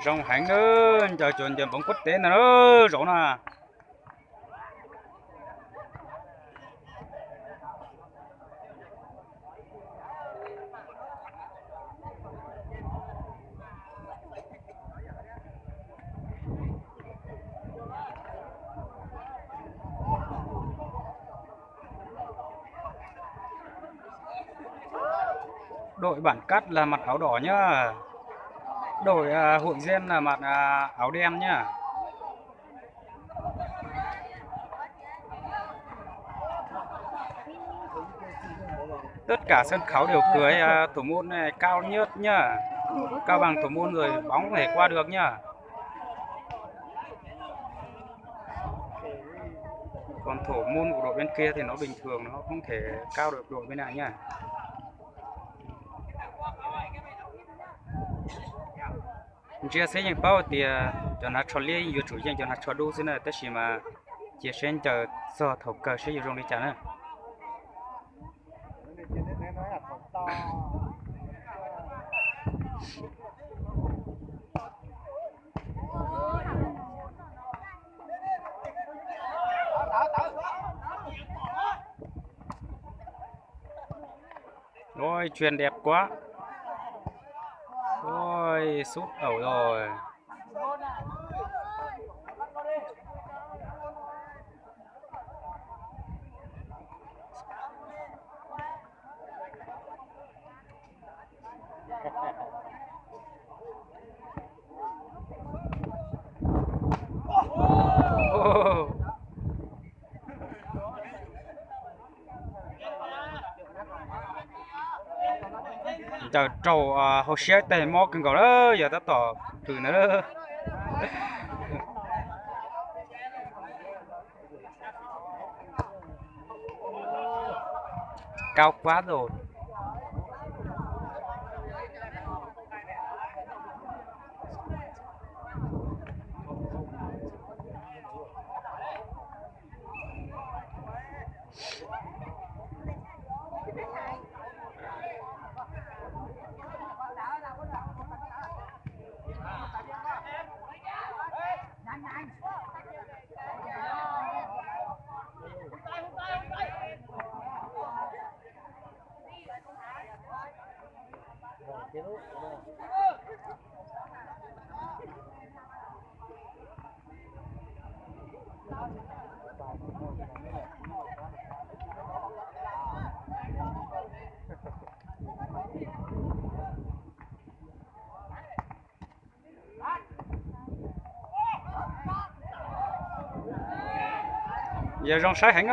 Zoo heev na, ncaws cuag ncaws npoov quốc tế ntag na, zaum no. Đội bản cắt là mặc áo đỏ nhá. Đội, à, hội viên là mặc, à, áo đen nhá. Tất cả sân khấu đều cưới, à, thủ môn này cao nhất nhá. Cao bằng thủ môn rồi bóng có thể qua được nhá. Còn thủ môn của đội bên kia thì nó bình thường, nó không thể cao được đội bên này nha. Ntsia seb yeej paub tias cov hnav tsho liab yuav tsum yeej cov hnav tsho dub xwb na, tab sis mas cia seb ncaws txog thaum kawg seb yuav zoo li cas na. Ôi, chuyền đẹp quá. Ôi, sút ẩu rồi. Ncaws raug hauv siab tes mob kawg nkaus lawm, yog tab tom plhws ntawd. Cao quá rồi. Yog zoo saib heev,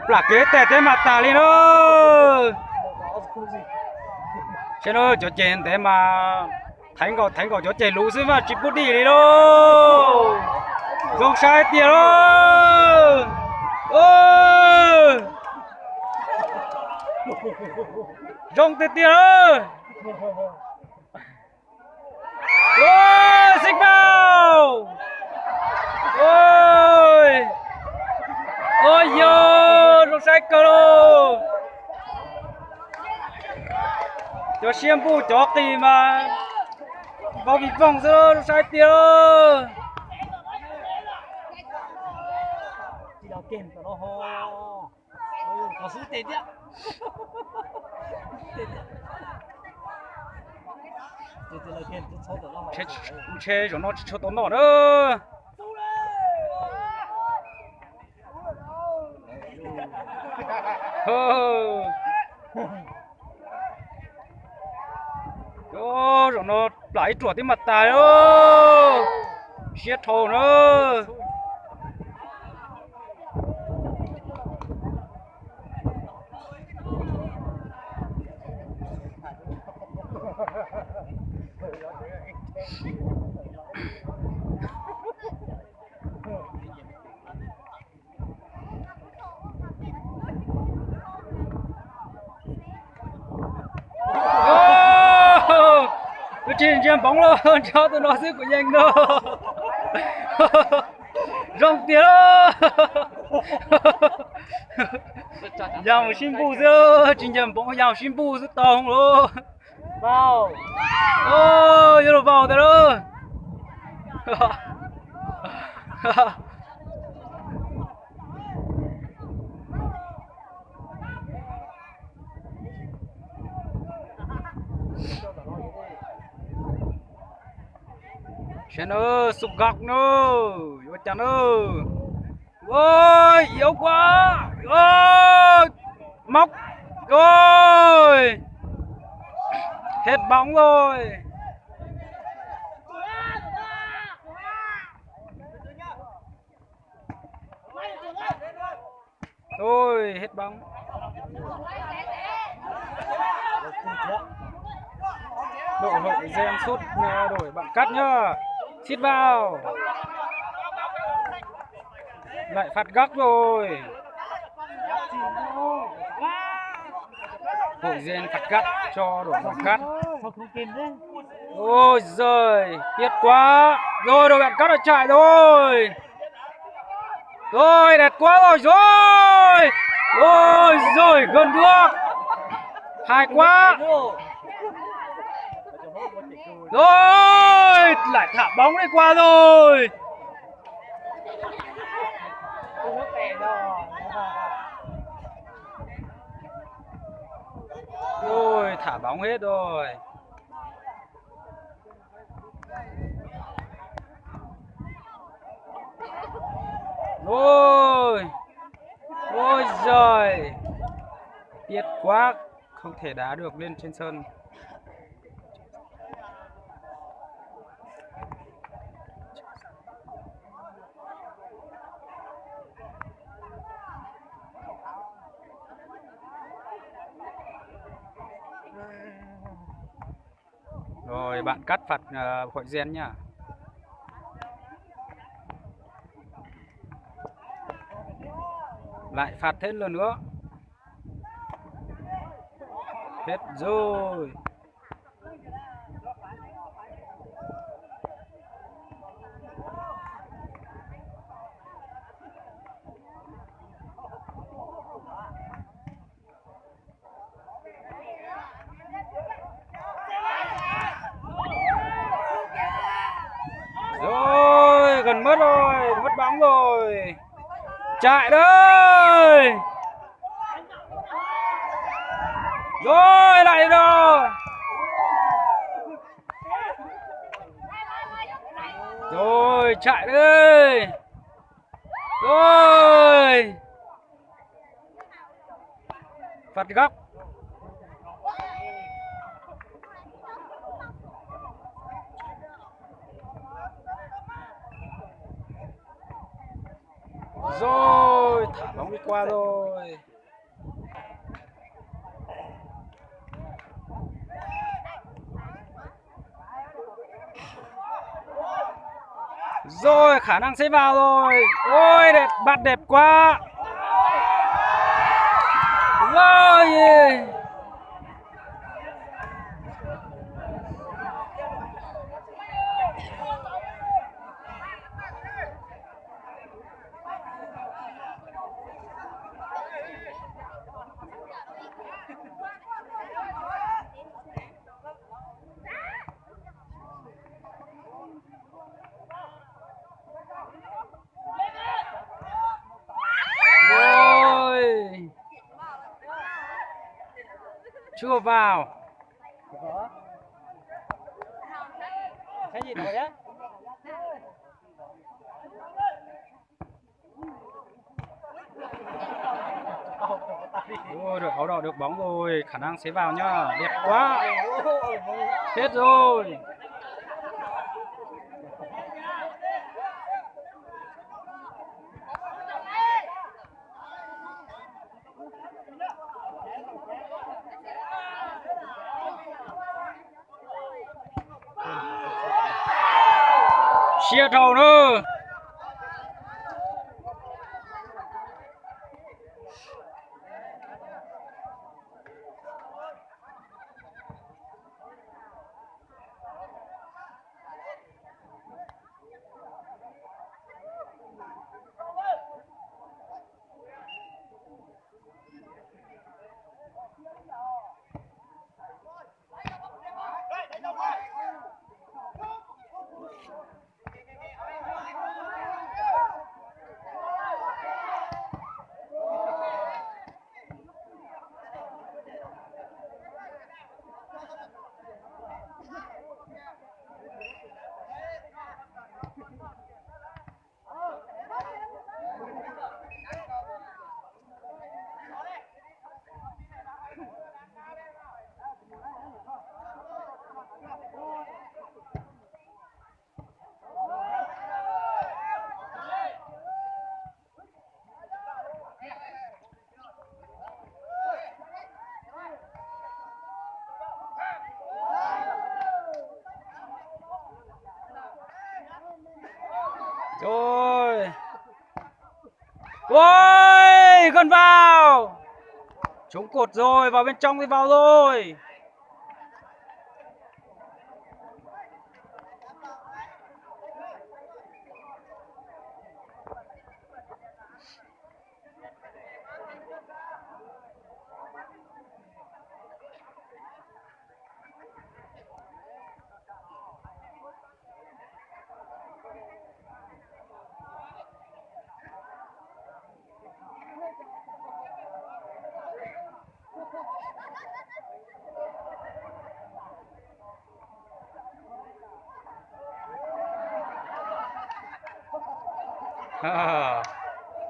plam kev tes teb mas tas li na. Saib na, cov ceg ntev mas theev nkaus theev nkaus cov ceg luv xwb mas tsis pub dim li lauj. Zoo saib tiag lauj. Zoo tiag tiag lauj. Xib Pauj, ua yog zoo saib kawg lauj. Cov siab npuj cov qis mas npau vij voog xwb, zoo saib tiag. Ntshe zaum no tsis tshua tau noj na. Zaum no plam ib ruam twb mas tas, siab dhau na. Kuv tsis ntsia npoov los nrog tus no xwb kuv yeej no. Zoo tiag. Yog mus sib npuj xwb, tsis ntsia npoov yog mus sib npuj xwb tau lauj. Yuav luag vau ntag lauj. Siab na, xub koj na, yuav cas na. Ôi, yếu quá. Ôi, mốc. Ôi, hết bóng rồi. Ôi, hết bóng. Đội Hội Gen sút, ờ, đội Bản Cắt nhá. Sút vào. Lại phạt góc rồi. Hội Gen phạt góc cho đội Bản Cắt. Ôi giời, tuyệt quá. Rồi, đội Bản Cắt đã chạy rồi. Rồi, đẹp quá rồi, rồi. Ôi giời, gần được. Hay quá. Rồi, lại thả bóng đi qua rồi. Rồi, thả bóng hết rồi. Ôi, ôi giời. Tuyệt quá, không thể đá được lên trên sân. Rồi, bạn cắt phạt, ờ, Hội Gen nha. Lại phạt thêm lần nữa. Hết rồi. Rồi, gần mất rồi, mất bóng rồi. Chạy đây. Rồi, lại rồi. Rồi, chạy đây. Rồi. Phạt góc. Rồi, thả bóng đi qua rồi. Rồi, khả năng sẽ vào rồi. Ôi, đẹp, bắt đẹp quá. Rồi. Ôi. Chưa vào. Ôi, đội Áo Đỏ được bóng rồi, khả năng sẽ vào nhá. Đẹp quá. Hết rồi. Siab dhau na. Ôi, ôi, gần vào. Trúng cột rồi, vào bên trong thì vào rồi.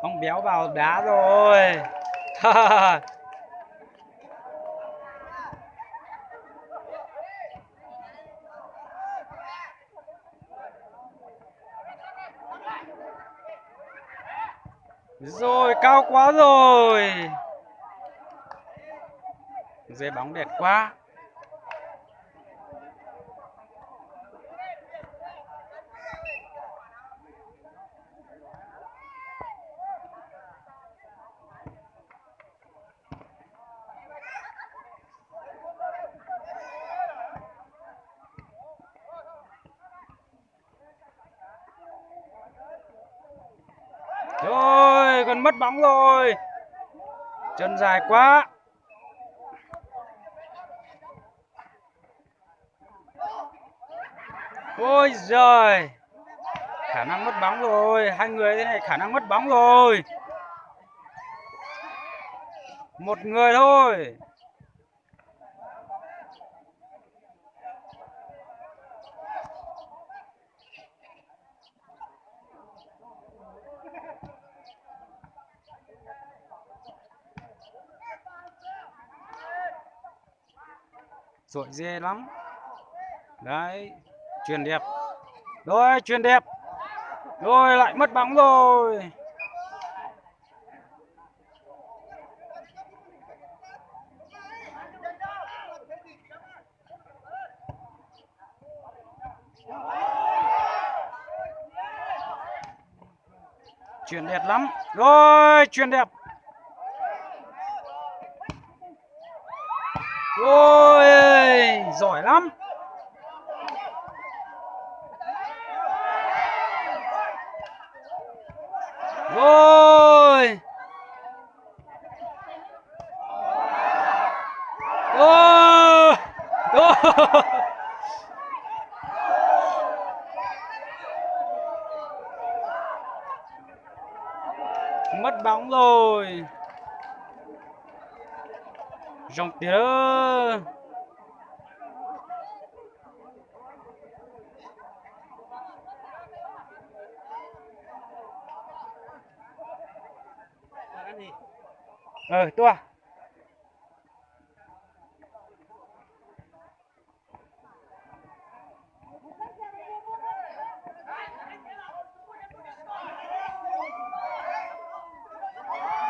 Ông béo vào đá rồi. Rồi, cao quá rồi. Dê bóng đẹp quá. Rồi, còn mất bóng rồi. Chân dài quá. Ôi giời. Khả năng mất bóng rồi. Hai người thế này khả năng mất bóng rồi. Một người thôi. Giỏi ghê lắm. Đấy, chuyền đẹp. Rồi, chuyền đẹp. Rồi, lại mất bóng rồi. Chuyền đẹp lắm. Rồi, chuyền đẹp. Ôi, giỏi lắm. Rồi. Ơ, ơ. Mất bóng rồi. Dòng tiền ơi. Ờ, tua.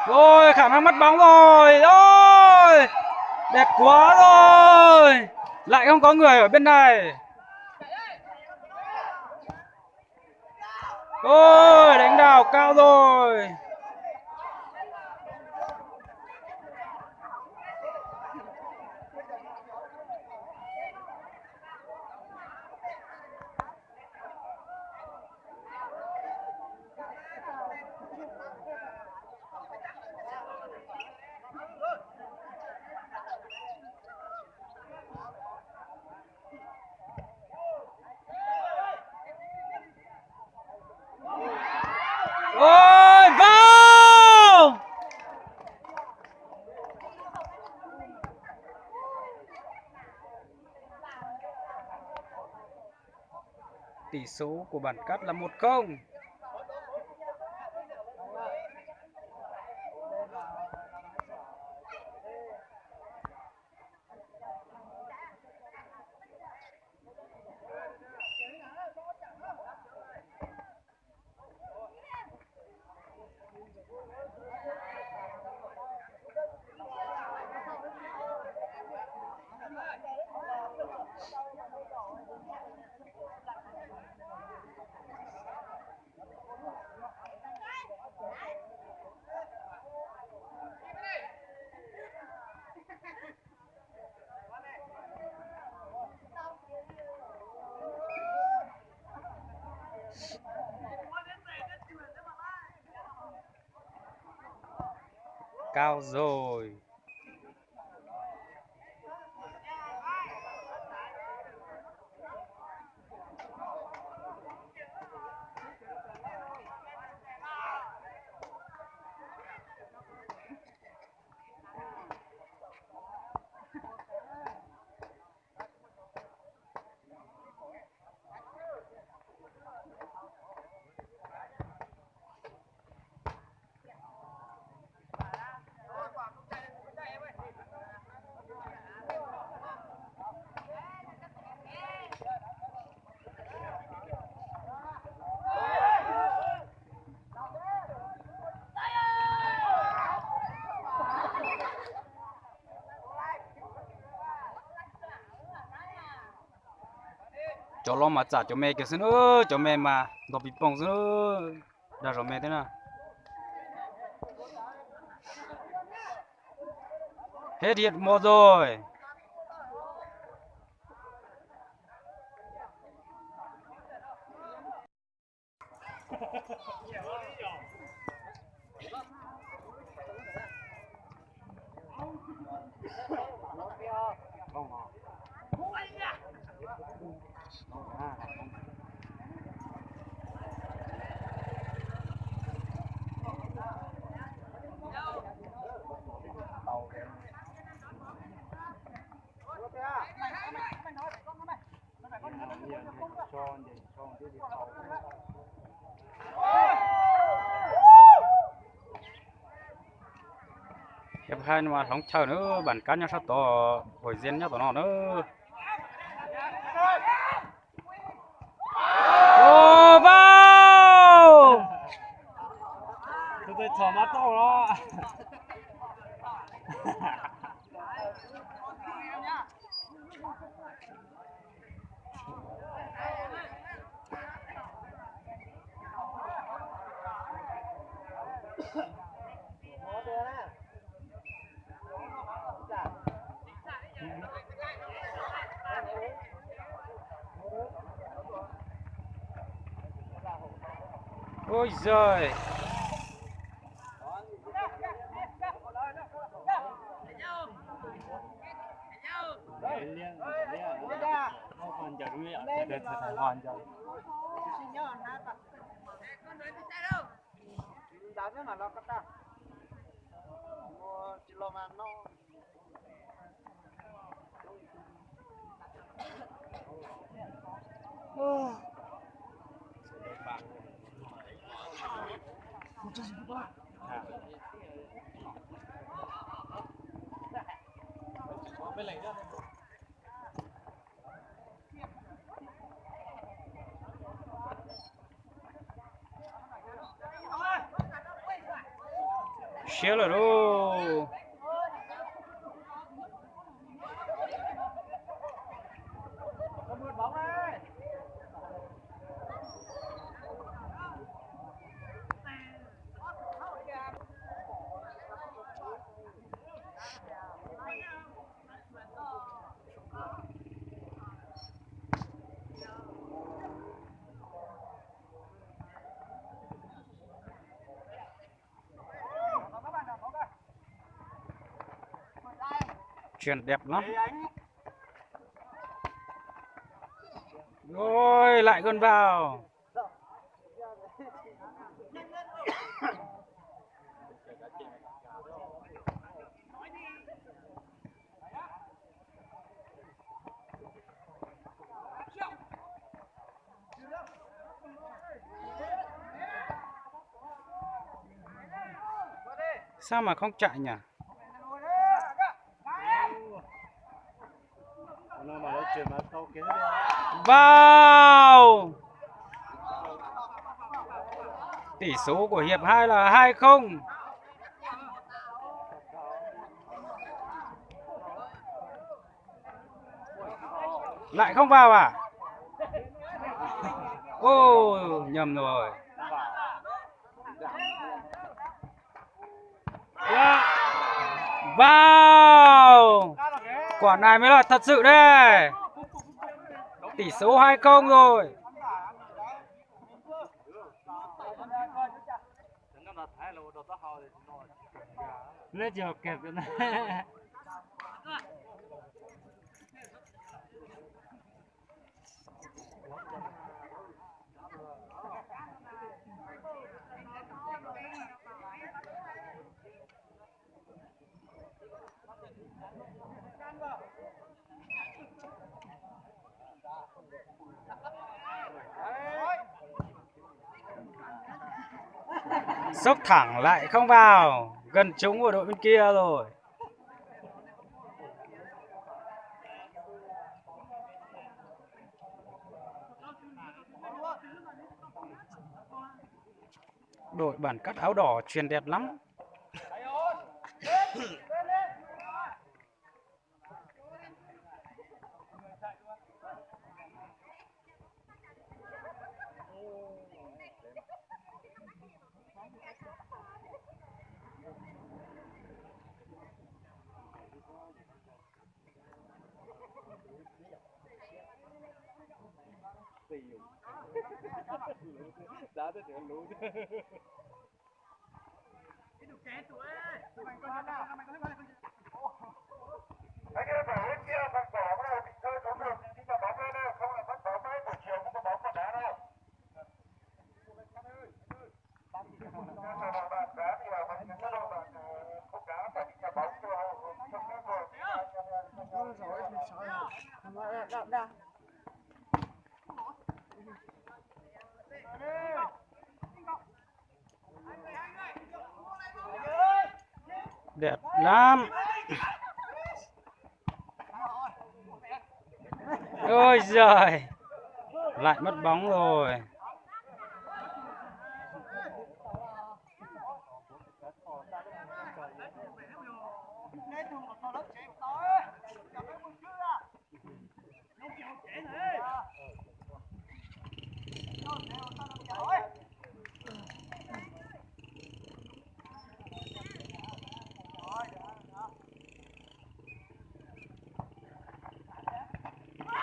Rồi, khả năng mất bóng rồi. Ôi, đẹp quá rồi. Lại không có người ở bên này. Ôi, đánh đảo cao rồi. Ôi, vào! Tỷ số của bản cắt là một không. Cao rồi. Cov loj mas txam cov me kiag xwb na, cov me mas ntog pis pooj xwb na, dag zom me thiab na. Hết hiệp một rồi. Hiệp hai no mas hloov chaw na, bản cắt nyob sab tod, Hội Diên nyob tom no na. Ua, vau! Ôi giời. Siab lawm lauj. Chuyền đẹp lắm. Ôi, lại gần vào. Sao mà không chạy nhỉ? Vào! Tỷ số của hiệp hai là hai không. Lại không vào à? Ô, nhầm rồi. Vào! Quả này mới là thật sự đây. Tỷ số hai không rồi. Neb tsis haus keb. Sốc thẳng lại không vào, gần trúng của đội bên kia rồi. Đội bản cắt áo đỏ truyền đẹp lắm. Đẹp lắm. Ôi giời. Lại mất bóng rồi.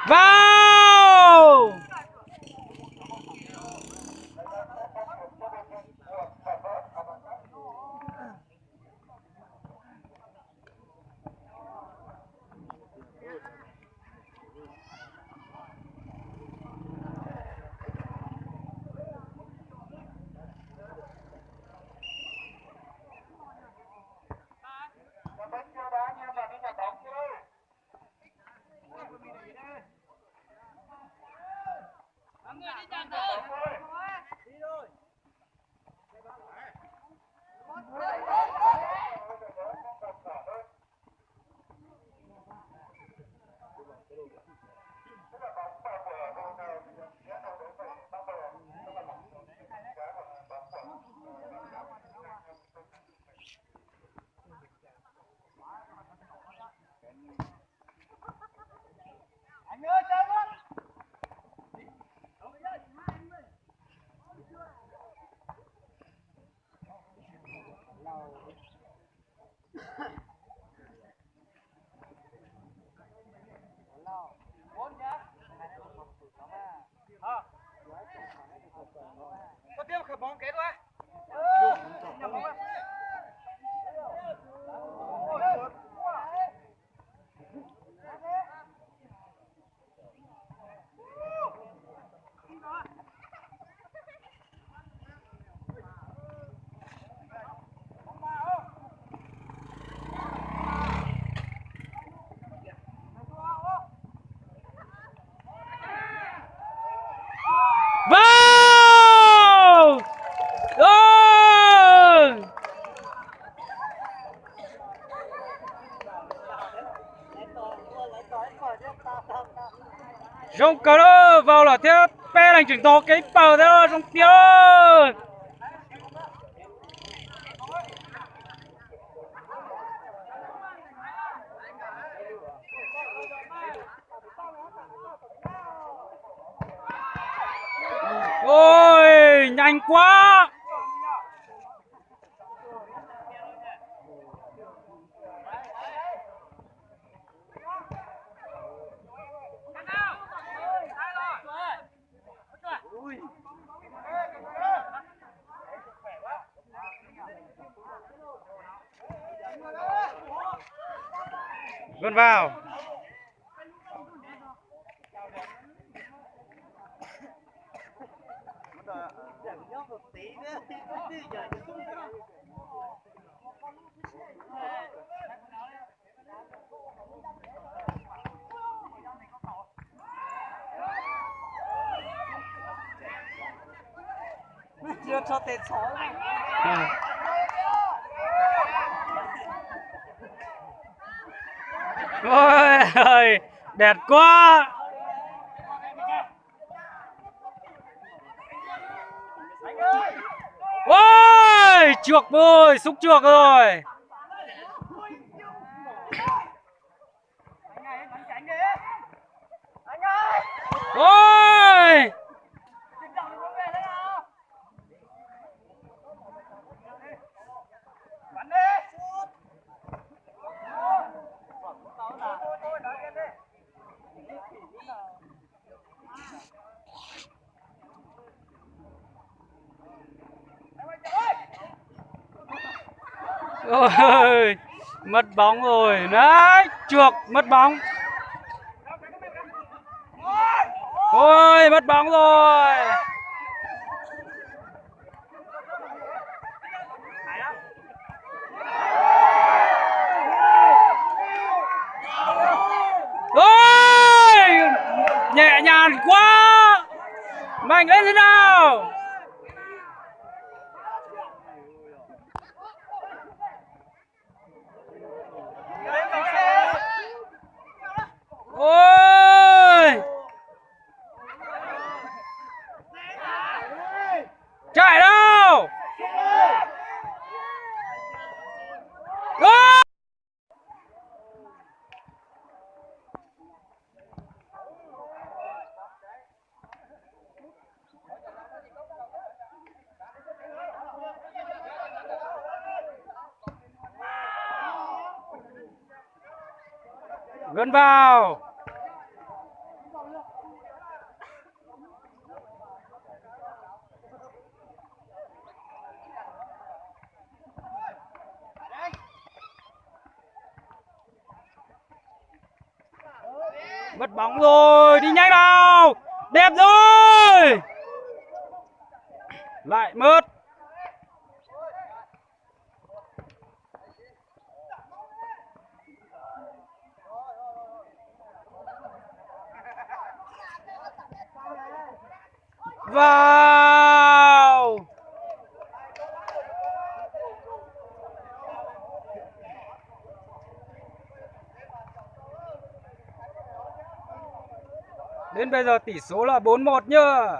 Vào! Vào! Ôi! Zoo kawg lawm, vào lawm thiab, peb leeg tseem tau kev pawg thiab, zoo tiag. Ôi, nhanh quá. Tuân vào. Ôi, ơi, đẹp quá. Ôi, chuột ơi, xúc chuột rồi. Ôi. Ôi, mất bóng rồi. Đấy, chuột mất bóng. Ôi, mất bóng rồi. Ôi, nhẹ nhàng quá. Mạnh lên thế nào. Ôi. Chạy đâu. Ôi. Gân vào. Mất bóng rồi, đi nhanh nào. Đẹp rồi. Lại mất. Vào. Đến bây giờ tỷ số là bốn một nhá.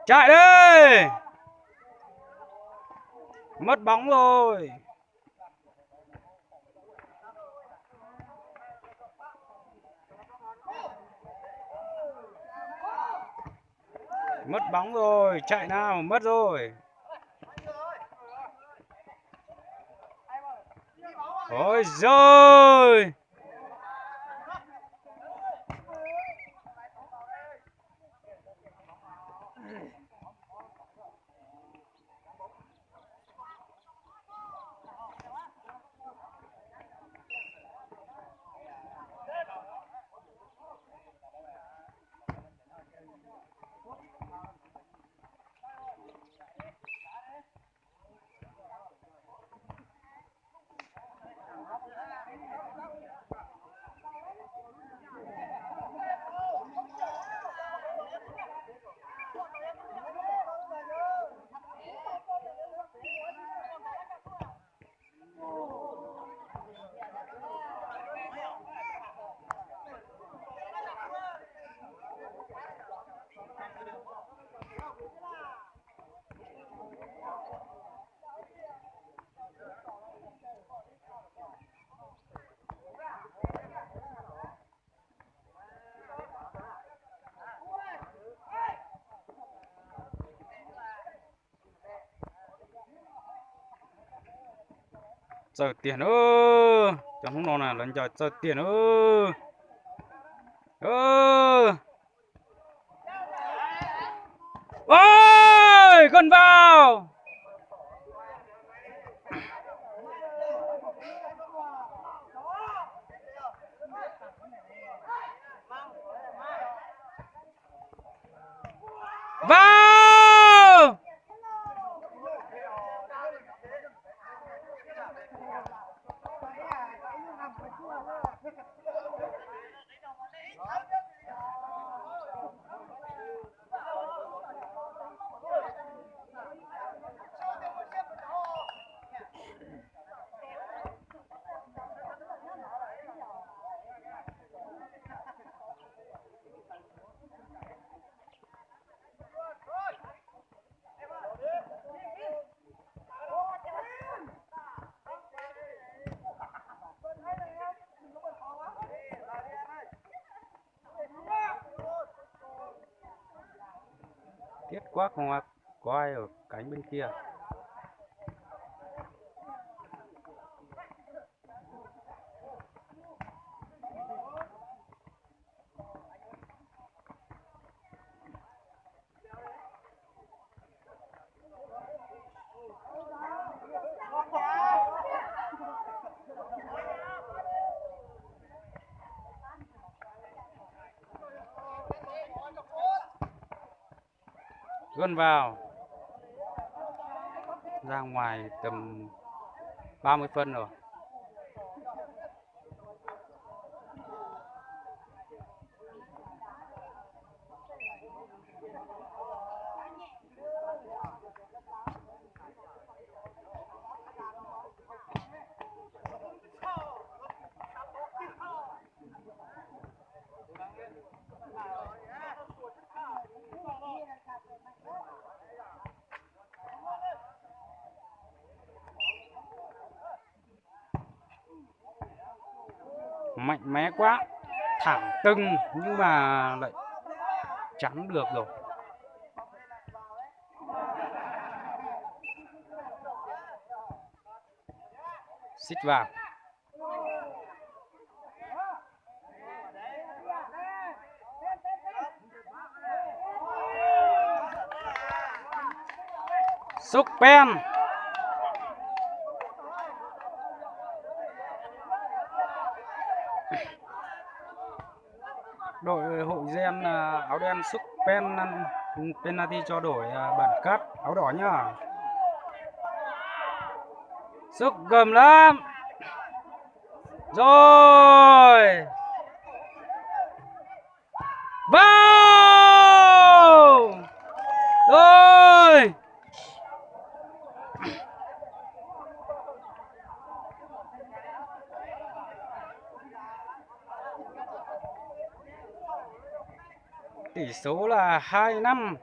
Chạy đi. Mất bóng rồi. Mất bóng rồi, chạy nào, mất rồi. Ôi giời. Txawj tiag na. Cov Hmoob no na lawv nco txawj tiag na. Ôi, con vào. Vào. Thiết Quát không qua, có ai ở cánh bên kia. Gân vào. Ra ngoài tầm ba mươi phân rồi. Mạnh mẽ quá, thẳng tưng nhưng mà lại chắn được rồi. Xít vào. Súc Pen. Đội Hội Gen, à, áo đen Súc Pen ăn penalty cho đội, à, Bản Cát áo đỏ nhá. Súc gầm lắm. Rồi. Vào! Rồi! Tỷ số là hai năm.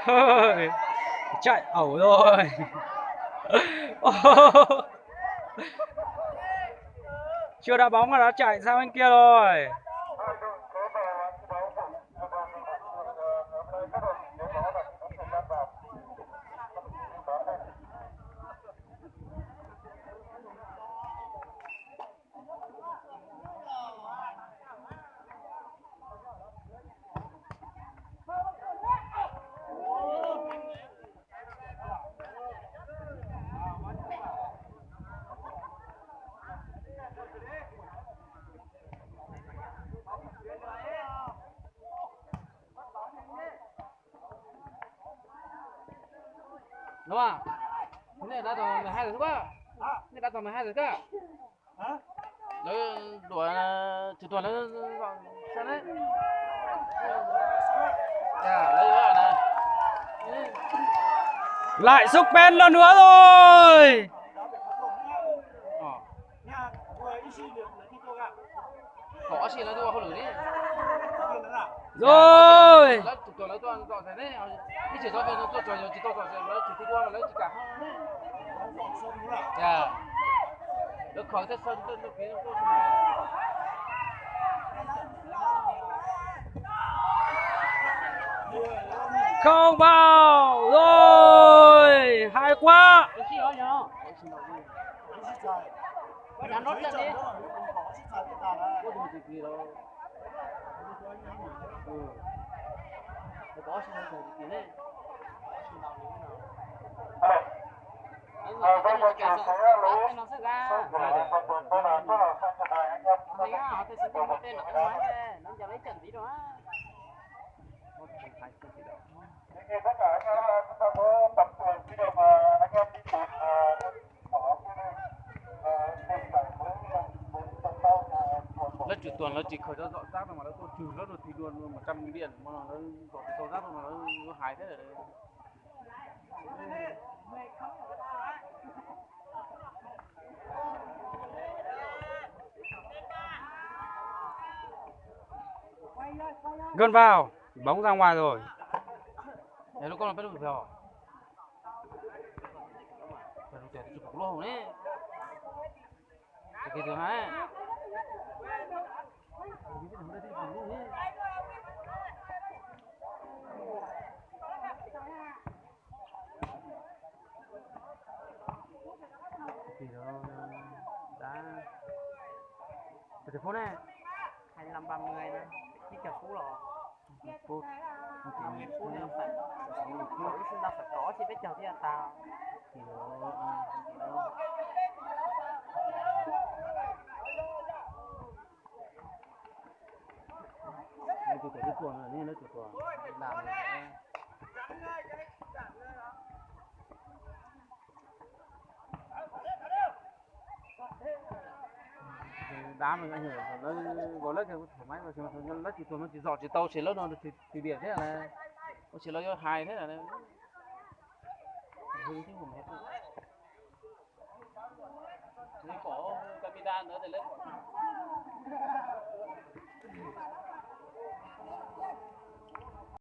Hơi, chạy ẩu rồi. Chưa đá bóng mà đã chạy sang bên kia rồi. Đúng không? Cái này đã tầm mười hai giờ đúng không? Cái này đã tầm mười hai giờ cơ. Lawv đuổi, trừ tuần lawv, lawv Lại Súc Pen lần nữa rồi. Ôi. Không vào rồi, hay quá. Lawv tswv tuam lawv tsis khaws rau zom sab no mas lawv tuaj tswv lawv rau thi dua một trăm điểm no lawv zom tsis tau sab no lawv hais thiab. Gân vào, bóng ra ngoài rồi. Lub koj no peb lub pes lub hauv ne. Đá. Bao nhiêu phút nè? Hai mươi lăm ba mươi nè. Peb caug phút los. Phút. Năm mươi phút nè, phải. Phút. Ib xwb ntau phải có chứ peb caug thiaj tau. Thì đó, thì đó. Tus tuam twb tuag no, lawv tus tuam lam. Đá mas lawv, lawv thoải mái, lawv tus tuam no tsis zom tsis tau ces lawv no trừ điểm thiab, ua ces lawv yuav hais thiab. Pom capitán ntawd lawv pom.